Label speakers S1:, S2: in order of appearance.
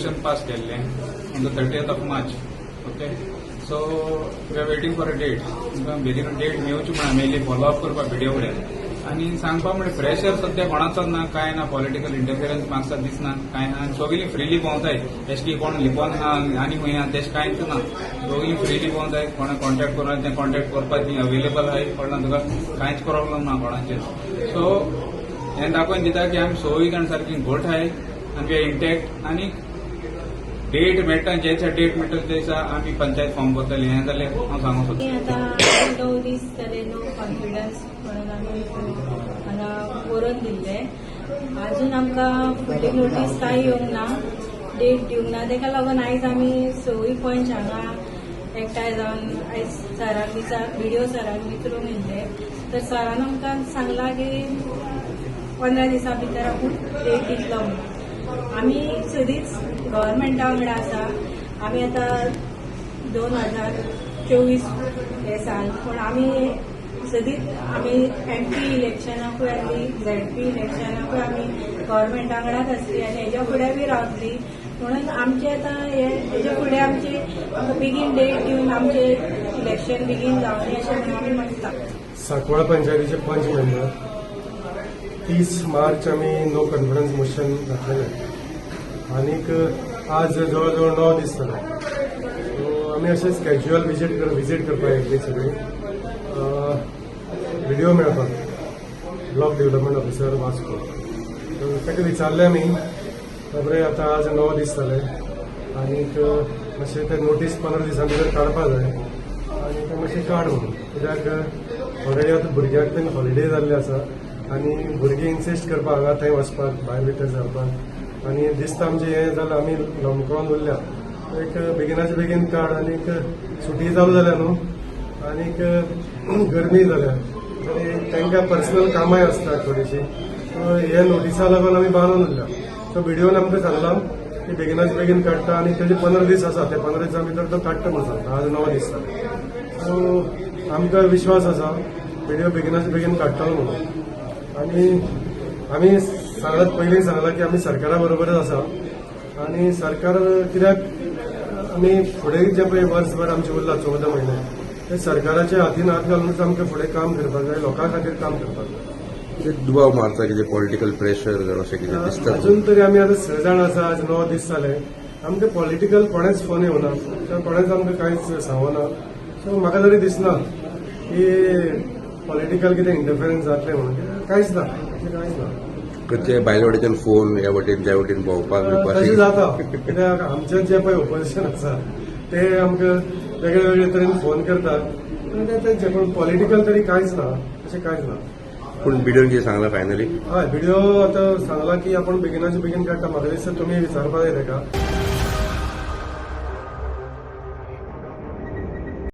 S1: Resolution pass केल्लें on the 30th of March, okay. So we are waiting for a date. तुमकां बेगीन date मेवची म्हण आमी येयली फॉलो अप करपाक बीडीओ कडेन. आनी सांगपा म्हणजे प्रेशर सद्या कोणाचोच ना, कांय ना. पॉलिटिकल इंटरफिरन्स म्हाका दिसना, कांय ना. आनी सगळीं फ्रिली भोंवताय. एश की कोण लिपोन आहा आनी खंय आहा तेश कांयच ना. सगळीं फ्रिली भोंवताय. कोणा कॉन्टॅक्ट करून तें कॉन्टॅक्ट करपाक ती अवेलेबल आहाय. कळना तुका? कांयच प्रॉब्लम ना कोणाचेर. सो हें दाखोवन दिता की आमी सगळीं जाण सारकी घट आहाय आनी we intact. आनी डेट मेळटा, जे दिसा डेट मेळटले ते दिसा आमी पंचायत फॉर्म करतले. हें जाल्यार हांव सांगूंक सोदतां.
S2: आतां 9 दीस जाले, नो कॉन्फिडन्स म्हणून आमी हांगा बरोवन दिल्ले. अजून आमकां फुडली नोटीस कांय येवंक ना, डेट दिवंक ना. तेका लागून आयज आमी सगळीं पंच हांगा एकठांय जावन आयज सराक विचार, बीडीओ सराक विचारूंक येयल्ले. तर सरान आमकां सांगलां की 15 दिसां भितर आपूण डेट दितलो म्हणून. आमी सदींच गव्हर्मेंटा वांगडा आसा. आमी आतां 2024 हे साल, पूण आमी सदींच, आमी एमपी इलेक्शनाकूय आनी झेडपी इलेक्शनाकूय आमी गव्हर्मेंटा वांगडाच आसली आनी हेज्या फुडें बी रावतली. म्हणून आमचे आतां हे हेज्या फुडें आमचे आमकां बेगीन डेट दिवन आमचे इलेक्शन बेगीन जावनी अशें म्हणून आमी म्हणटा.
S3: सांकवाळ पंचायतीचे पंच मेंबर. 30 मार्च आमी नो कॉन्फिडन्स मोशन घातलेलें आनीक आज जवळ जवळ 9 दीस जाले. सो आमी अशेंच कॅज्युअल विजीट करपाक येयल्ली सगळी बीडीओ मेळपाक, block development officer Vasco. So ताका विचारलें आमी, बरें, आतां आज 9 दीस जाले आनीक मातशें ते नोटीस 15 दिसां भितर काडपा जाय आनी ते मातशें काड म्हणून, कित्याक ऑलरेडी आतां भुरग्यांक बीन हॉलिडे जाल्ले आसा आनी भुरगीं इन्सिस्ट करपाक हांगा थंय वचपाक, भायर भितर सरपाक. आनी दिसता आमचें हें जालां, आमी लमकोन उरल्या. एक बेगिनाचे बेगीन काड. आनीक सुटी चालू जाल्या न्हू, आनीक गरमी जाल्या आनी तांकां पर्सनल कामांय आसतात थोडीशीं. सो हे नोटिसा लागून आमी बांदून उरल्या. सो बीडीओन आमकां सांगलां की बेगिनाच बेगीन काडटा आनी तेजे 15 दीस आसा, ते 15 दिसां भितर तो काडटा म्हणून सांगता. आज 9 दीस जाले. सो आमकां विश्वास आसा बीडीओ बेगिनाच बेगीन काडटलो म्हणून. आनी आमी सांगलां, पयलीं सांगलां की आमी सरकारा बरोबरच आसा. आनी सरकार, कित्याक आमी फुडें जे पळय वर्सभर आमचें उरला, 14 म्हयने, ते सरकाराच्या हातीन हात घालूनच आमकां फुडें काम करपाक जाय, लोकां खातीर काम करपाक जाय.
S4: ते दुबाव मारता कितें पॉलिटिकल प्रेशर अशें कितें दिसता?
S3: अजून तरी आमी आतां स जाण आसा, आज 9 दीस जाले, आमकां पॉलिटिकल कोणेच फोन येवना किंवा कोणेच आमकां कांयच सांगना. सो म्हाका तरी दिसना की पॉलिटिकल कितें इंटरफिरन्स जातलें म्हणून. कांयच ना, अशें कांयच ना.
S4: खंयचे भायले वटेच्यान फोन ह्या वटेन त्या वटेन भोंवपाक बिवपाक?
S3: तशें जाता, कित्याक आमचे जे पळय ओपोजिशन आसा ते आमकां वेगळे वेगळे तरेन फोन करतात आनी ते तेंचे, पूण पॉलिटिकल तरी कांयच ना, अशें कांयच ना.
S4: पूण बीडीओन कितें सांगलां फायनली?
S3: हय, बीडीओ आतां सांगलां की आपूण बेगिनाचे बेगीन काडटा. म्हाका दिसता तुमी विचारपा जाय ताका.